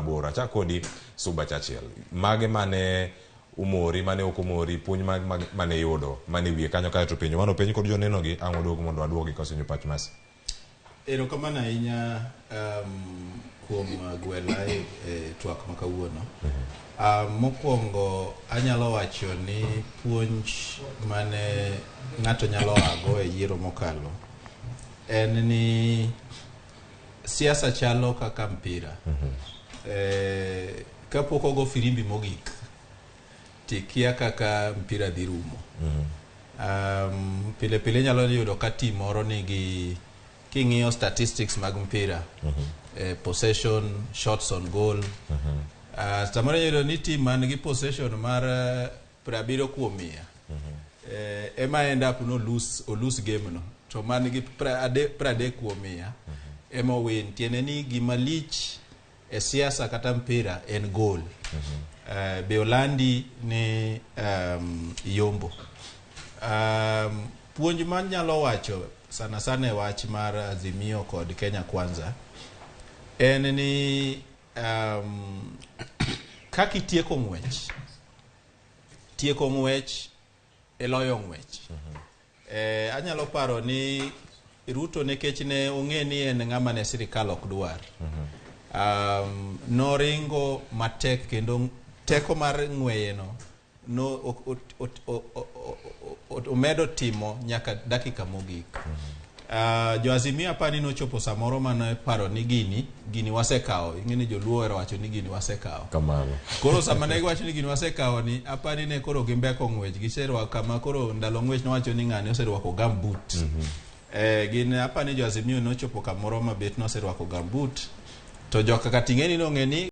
aboro. Achak kodi Suba Churchill. Mage mane umori, mane ok omori, puonj mag mane iyudo mane wiye kanyo kaeto penjo mane openj kod joneno gi ang' waduog mondo waduogi kosenjo pach Mercy. Erokamano ahinya kuom gwela e twak ma kawuono. Mokwongo anyalo wacho ni puonj mane ng'ato nyalo ago e yiero mokalo en ni siasa chalo kaka mpira. Kapok ogo firimbi mogik tikia kaka mpira dhi rumo. Pile pile inyalo yudo ka team moro nigi king'iyo statistics mag mpira, possession, shots on goal, samoro iyudo ni team man gi possession mar 70% ema end up no lose, o lose game no, to man gi 30% ema win. Tiende ni gima lich e siasa kata mpira en goal. Be olandi ni yombo. Puonj manyalo wacho sana sana e wach mar Azimio kod Kenya Kwanza en ni kaka itieko ng'wech, tieko ng'wech e loyo ng'wech. Anyalo paro ni Ruto, nikech ne ong'e ni en ng'ama ne sirikal ok dwar, noringo matek kendo teko mar ng'weye no no omedo timo nyaka dakika mogik. Jo Azimio apani nochopo samoro mane paro ni gini wasekawo. Ing'e ni joluo ohero wacho ni gini wasekawo. Kamano. Koro sama ne giwacho ni gini wasekawo ni, apani ne koro gimbeko ng'wech, giserwako kama koro ndalo ng'wech nowacho ni ng'ani oserwako gumboot. Gin apani jo Azimio nochopo kamoro mabet noserwako gumboot to joka Kating'eni nong'e ni